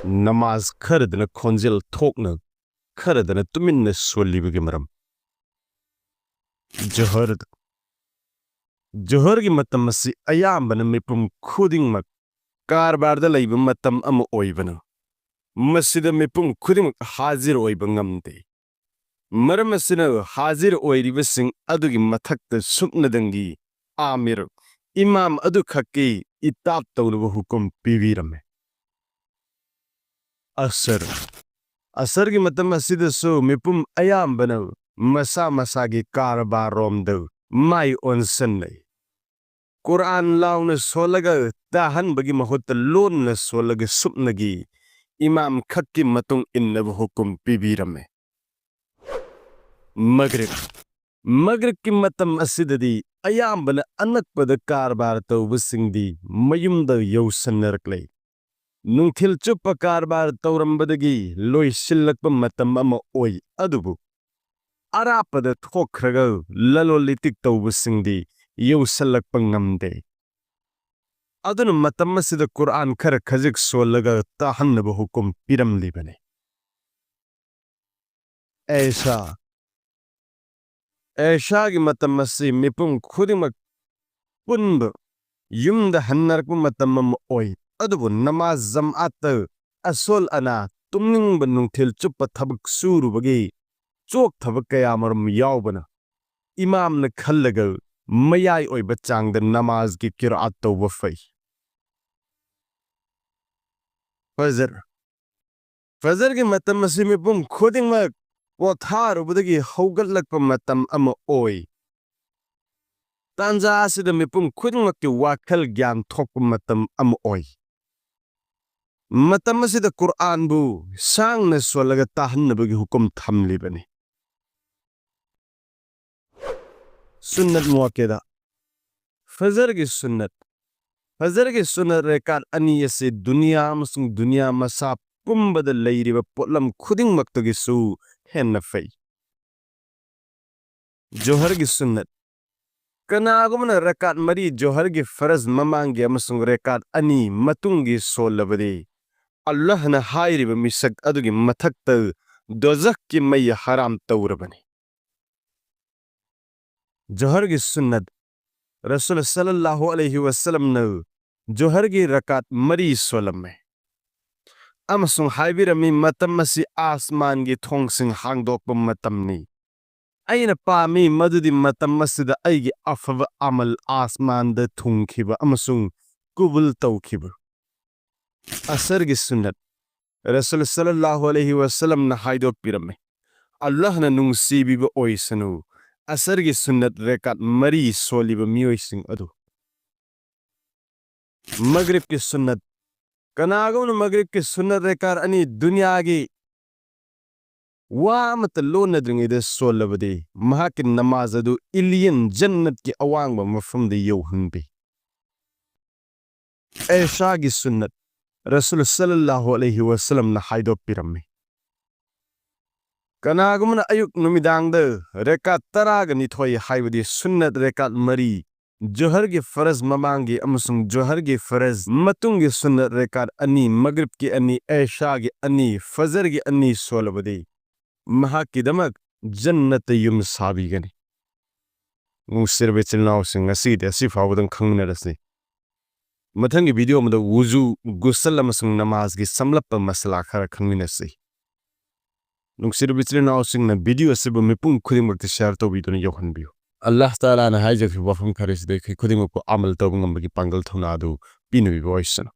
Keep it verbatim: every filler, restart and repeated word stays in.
ꯅꯃꯥꯖ ꯈꯔꯗꯅ ꯈꯣꯟꯖꯦꯜ ꯊꯣꯛꯅ, ꯈꯔꯗꯅ ꯇꯨꯃꯤꯟꯅ ꯁꯣꯜꯂꯤꯕꯒꯤ ꯃꯔꯝ꯫ ꯖꯣꯍꯔꯗ, ꯖꯣꯍꯔꯒꯤ ꯃꯇꯝ ꯑꯁꯤ ꯑꯌꯥꯝꯕꯅ ꯃꯤꯄꯨꯝ ꯈꯨꯗꯤꯡꯃꯛ ꯀꯔꯕꯥꯔꯗ ꯂꯩꯕ ꯃꯇꯝ ꯑꯃ ꯑꯣꯏꯕꯅ, ꯃꯁꯤꯗ ꯃꯤꯄꯨꯝ ꯈꯨꯗꯤꯡꯃꯛ ꯍꯥꯖꯤꯔ ꯑꯣꯏꯕ ꯉꯝꯗꯦ꯫ ꯃꯔꯝ ꯑꯁꯤꯅ, ꯍꯥꯖꯤꯔ ꯑꯣꯏꯔꯤꯕꯁꯤꯡ ꯑꯗꯨꯒꯤ ꯃꯊꯛꯇ ꯁꯨꯞꯅꯗꯪꯒꯤ ꯑꯥꯃꯤꯔ, ꯏꯃꯥꯝ ꯑꯗꯨꯈꯛꯀꯤ ꯏꯇꯥꯞ ꯇꯧꯅꯕ ꯍꯨꯀꯨꯝ ꯄꯤꯕꯤꯔꯝꯃꯤ꯫ ꯑꯁꯔ, ꯑꯁꯔꯒꯤ ꯃꯇꯝ ꯑꯁꯤꯗꯁꯨ ꯃꯤꯄꯨꯝ ꯑꯌꯥꯝꯕꯅ ꯃꯁꯥ ꯃꯁꯥꯒꯤ ꯀꯔꯕꯥꯔꯔꯣꯝꯗ ꯃꯥꯏ ꯑꯣꯟꯁꯤꯟꯅꯩ꯫ ꯀꯨꯔꯥꯟ ꯂꯥꯎꯅ ꯁꯣꯜꯂꯒ ꯇꯥꯍꯟꯕꯒꯤ ꯃꯍꯨꯠꯇ ꯂꯣꯟꯅ ꯁꯣꯜꯂꯒ ꯁꯨꯞꯅꯒꯤ ꯏꯃꯥꯝ ꯈꯛꯀꯤ ꯃꯇꯨꯡ ꯏꯟꯅꯕ ꯍꯨꯀꯨꯝ ꯄꯤꯕꯤꯔꯝꯃꯦ꯫ ꯃꯒ꯭ꯔꯤꯕ, ꯃꯒ꯭ꯔꯤꯕꯀꯤ ꯃꯇꯝ ꯑꯁꯤꯗꯗꯤ ꯑꯌꯥꯝꯕꯅ ꯑꯅꯛꯄꯗ ꯀꯔꯕꯥꯔ ꯇꯧꯕꯁꯤꯡꯗꯤ ꯃꯌꯨꯝꯗ ꯌꯧꯁꯟꯅꯔꯛꯂꯦ꯫ ꯅꯨꯡꯊꯤꯜ ꯆꯨꯞꯄ ꯀꯔꯕꯥꯔ ꯇꯧꯔꯝꯕꯗꯒꯤ ꯂꯣꯏꯁꯤꯜꯂꯛꯄ ꯃꯇꯝ ꯑꯃ ꯑꯣꯏ, ꯑꯗꯨꯕꯨ ꯑꯔꯥꯞꯄꯗ ꯊꯣꯛꯈ꯭ꯔꯒ ꯂꯂꯣꯟ ꯏꯇꯤꯛ ꯇꯧꯕꯁꯤꯡꯗꯤ ꯌꯧꯁꯤꯜꯂꯛꯄ ꯉꯝꯗꯦ꯫ ꯑꯗꯨꯅ ꯃꯇꯝ ꯑꯁꯤꯗ ꯀꯨꯔꯥꯟ ꯈꯔ ꯈꯖꯤꯛ ꯁꯣꯜꯂꯒ ꯇꯥꯍꯟꯅꯕ ꯍꯨꯀꯨꯝ ꯄꯤꯔꯝꯂꯤꯕꯅꯤ꯫ ꯑꯦꯁꯥ, ꯑꯦꯁꯥꯒꯤ ꯃꯇꯝ ꯑꯁꯤ ꯃꯤꯄꯨꯝ ꯈꯨꯗꯤꯡꯃꯛ ꯄꯨꯟꯕ ꯌꯨꯝꯗ ꯍꯟꯅꯔꯛꯄ ꯃꯇꯝ ꯑꯃ ꯑꯣꯏ, ꯑꯗꯨꯕꯨ ꯅꯃꯥꯖ ꯖꯃꯥꯠꯇ ꯑꯁꯣꯜ ꯑꯅꯥ, ꯇꯨꯝꯅꯤꯡꯕ, ꯅꯨꯡꯊꯤꯜ ꯆꯨꯞꯄ ꯊꯕꯛ ꯁꯨꯔꯨꯕꯒꯤ ꯆꯣꯛꯊꯕ ꯀꯌꯥꯃꯔꯨꯝ ꯌꯥꯎꯕꯅ, ꯏꯃꯥꯝꯅ ꯈꯜꯂꯒ ꯃꯌꯥꯏ ꯑꯣꯏꯕ ꯆꯥꯡꯗ ꯅꯃꯥꯖꯒꯤ ꯀꯤꯔꯥꯠ ꯇꯧꯕ ꯐꯩ꯫ ꯐꯖꯔ, ꯐꯖꯔꯒꯤ ꯃꯇꯝ ꯑꯁꯤ ꯃꯤꯄꯨꯝ ꯈꯨꯗꯤꯡꯃꯛ ꯄꯣꯊꯥꯔꯨꯕꯗꯒꯤ ꯍꯧꯒꯠꯂꯛꯄ ꯃꯇꯝ ꯑꯃ ꯑꯣꯏ꯫ ꯇꯥꯟꯖꯥ ꯑꯁꯤꯗ ꯃꯤꯄꯨꯝ ꯈꯨꯗꯤꯡꯃꯛꯀꯤ ꯋꯥꯈꯜ ꯒ꯭ꯌꯥꯟ ꯊꯣꯛꯄ ꯃꯇꯝ ꯑꯃ ꯑꯣꯏ꯫ ꯃꯇꯝ ꯑꯁꯤꯗ ꯀꯨꯔꯥꯟꯕꯨ ꯁꯥꯡꯅ ꯁꯣꯜꯂꯒ ꯇꯥꯍꯟꯅꯕꯒꯤ ꯍꯨꯀꯨꯝ ꯊꯝꯂꯤꯕꯅꯤ꯫ ꯁꯨꯟꯅꯠ ꯃꯨꯑꯛꯀꯦꯗꯥ, ꯐꯖꯔꯒꯤ ꯁꯨꯟꯅꯠ꯫ ꯐꯖꯔꯒꯤ ꯁꯨꯟꯅꯠ ꯔꯦꯀꯥꯠ ꯑꯅꯤ ꯑꯁꯤ ꯗꯨꯅꯤꯌꯥ ꯑꯃꯁꯨꯡ ꯗꯨꯅꯤꯌꯥ ꯃꯁꯥ ꯄꯨꯝꯕꯗ ꯂꯩꯔꯤꯕ ꯄꯣꯠꯂꯝ ꯈꯨꯗꯤꯡꯃꯛꯇꯒꯤꯁꯨ ꯍꯦꯟꯅ ꯐꯩ꯫ ꯖꯣꯍꯔꯒꯤ ꯁꯨꯟꯅꯠ꯫ ꯀꯅꯥꯒꯨꯝꯕꯅ ꯔꯦꯀꯥꯠ ꯃꯔꯤ ꯖꯣꯍꯔꯒꯤ ꯐꯔꯖ ꯃꯃꯥꯡꯒꯤ ꯑꯃꯁꯨꯡ ꯔꯦꯀꯥꯠ ꯑꯅꯤ ꯃꯇꯨꯡꯒꯤ ꯁꯣꯜꯂꯕꯗꯤ, ꯑꯜꯂꯥꯍꯅ ꯍꯥꯏꯔꯤꯕ ꯃꯤꯁꯛ ꯑꯗꯨꯒꯤ ꯃꯊꯛꯇ ꯗꯣꯖꯈꯀꯤ ꯃꯩ ꯍꯔꯥꯝ ꯇꯧꯔꯕꯅꯤ꯫ ꯖꯣꯍꯔꯒꯤ ꯁꯨꯟꯅꯠ꯫ ꯔꯁꯨꯜ ꯁꯜꯂꯜꯂꯥꯍꯨ ꯑꯂꯩꯍꯤ ꯋꯁꯜꯂꯝꯅ ꯖꯣꯍꯔꯒꯤ ꯔꯀꯥꯠ ꯃꯔꯤ ꯁꯣꯜꯂꯝꯃꯤ ꯑꯃꯁꯨꯡ ꯍꯥꯏꯕꯤꯔꯝꯃꯤ, "ꯃꯇꯝ ꯑꯁꯤ ꯑꯥꯁꯃꯥꯟꯒꯤ ꯊꯣꯡꯁꯤꯡ ꯍꯥꯡꯗꯣꯛꯄ ꯃꯇꯝꯅꯤ꯫ ꯑꯩꯅ ꯄꯥꯝꯃꯤ ꯃꯗꯨꯗꯤ ꯃꯇꯝ ꯑꯁꯤꯗ ꯑꯩꯒꯤ ꯑꯐꯕ ꯑꯃꯜ ꯑꯥꯁꯃꯥꯟꯗ ꯊꯨꯡꯈꯤꯕ ꯑꯃꯁꯨꯡ ꯀꯨꯕꯨꯜ ꯇꯧꯈꯤꯕ"꯫ ꯑꯁꯔꯒꯤ ꯁꯨꯟꯅꯠ꯫ ꯔꯁꯨꯜ ꯁꯜꯂꯜꯂꯥꯍꯨ ꯑꯂꯩꯍꯤ ꯋꯁꯜꯂꯝꯅ ꯍꯥꯏꯗꯣꯛꯄꯤꯔꯝꯃꯤ, "ꯑꯜꯂꯥꯍꯅ ꯅꯨꯡꯁꯤꯕꯤꯕ ꯑꯣꯏꯁꯅꯨ ꯑꯁꯔꯒꯤ ꯁꯨꯟꯅꯠ ꯔꯦꯀꯥꯠ ꯃꯔꯤ ꯁꯣꯜꯂꯤꯕ ꯃꯤꯑꯣꯏꯁꯤꯡ ꯑꯗꯨ"꯫ ꯃꯒ꯭ꯔꯤꯕꯀꯤ ꯁꯨꯟꯅꯠ꯫ ꯀꯅꯥꯒꯨꯝꯕꯅ ꯃꯒ꯭ꯔꯤꯕꯀꯤ ꯁꯨꯟꯅꯠ ꯔꯦꯀꯥꯠ ꯑꯅꯤ ꯗꯨꯅꯤꯌꯥꯒꯤ ꯋꯥ ꯑꯃꯠꯇ ꯂꯣꯟꯅꯗ꯭ꯔꯤꯉꯩꯗ ꯁꯣꯜꯂꯕꯗꯤ, ꯃꯍꯥꯛꯀꯤ ꯅꯃꯥꯖ ꯑꯗꯨ ꯏꯂꯤꯌꯟ ꯖꯟꯅꯠꯀꯤ ꯑꯋꯥꯡꯕ ꯃꯐꯝꯗ ꯌꯧꯍꯟꯕꯤ꯫ ꯑꯦꯁꯥꯒꯤ ꯁꯨꯟꯅꯠ꯫ ꯔꯁꯨꯜ ꯁꯜꯂꯜꯂꯥꯍꯨ ꯑꯂꯩꯍꯤ ꯋꯁꯜꯂꯝꯅ ꯍꯥꯏꯗꯣꯛꯄꯤꯔꯝꯃꯤ, "ꯀꯅꯥꯒꯨꯝꯕꯅ ꯑꯌꯨꯛ ꯅꯨꯃꯤꯗꯥꯡꯗ ꯔꯦꯀꯥꯠ ꯇꯔꯥꯒ ꯅꯤꯊꯣꯏ, ꯍꯥꯏꯕꯗꯤ ꯁꯨꯟꯅꯠ ꯔꯦꯀꯥꯠ ꯃꯔꯤ, ꯖꯣꯍꯔꯒꯤ ꯐꯔꯖ ꯃꯃꯥꯡꯒꯤ ꯑꯃꯁꯨꯡ ꯖꯣꯍꯔꯒꯤ ꯐꯔꯖ ꯃꯇꯨꯡꯒꯤ ꯁꯨꯟꯅꯠ ꯔꯦꯀꯥꯠ ꯑꯅꯤ, ꯃꯒ꯭ꯔꯤꯕꯀꯤ ꯑꯅꯤ, ꯑꯦꯁꯥꯒꯤ ꯑꯅꯤ, ꯐꯖꯔꯒꯤ ꯑꯅꯤ ꯁꯣꯜꯂꯕꯗꯤ, ꯃꯍꯥꯛꯀꯤꯗꯃꯛ ꯖꯟꯅꯠꯇ ꯌꯨꯝ ꯁꯥꯕꯤꯒꯅꯤ"꯫ ꯅꯨꯡꯁꯤꯔꯕ ꯏꯆꯤꯜ ꯏꯅꯥꯎꯁꯤꯡ, ꯉꯁꯤꯒꯤꯗꯤ ꯑꯁꯤ ꯐꯥꯎꯕꯗꯪ ꯈꯪꯃꯤꯟꯅꯔꯁꯤ꯫ ꯃꯊꯪꯒꯤ ꯚꯤꯗꯤꯑꯣ ꯑꯃꯗ ꯋꯨꯖꯨ, ꯒꯨꯁꯜ ꯑꯃꯁꯨꯡ ꯅꯃꯥꯖꯒꯤ ꯁꯝꯂꯞꯄ ꯃꯁꯂꯥ ꯈꯔ ꯈꯪꯃꯤꯟꯅꯁꯤ꯫ ꯅꯨꯡꯁꯤꯔꯕ ꯏꯆꯤꯜ ꯏꯅꯥꯎꯁꯤꯡꯅ ꯚꯤꯗꯤꯑꯣ ꯑꯁꯤꯕꯨ ꯃꯤꯄꯨꯝ ꯈꯨꯗꯤꯡꯃꯛꯇ ꯁꯦꯌꯔ ꯇꯧꯕꯤꯗꯨꯅ ꯌꯧꯍꯟꯕꯤꯌꯨ꯫ ꯑꯜꯂꯥꯍ ꯇꯥꯂꯥꯅ ꯍꯥꯏꯖꯈꯤꯕ ꯋꯥꯐꯝ ꯈꯔꯁꯤꯗ ꯑꯩꯈꯣꯏ ꯈꯨꯗꯤꯡꯃꯛꯄꯨ ꯑꯃꯜ ꯇꯧꯕ ꯉꯝꯕꯒꯤ ꯄꯥꯡꯒꯜ ꯊꯧꯅꯥ ꯑꯗꯨ ꯄꯤꯅꯕꯤꯕ ꯑꯣꯏꯁꯅꯨ꯫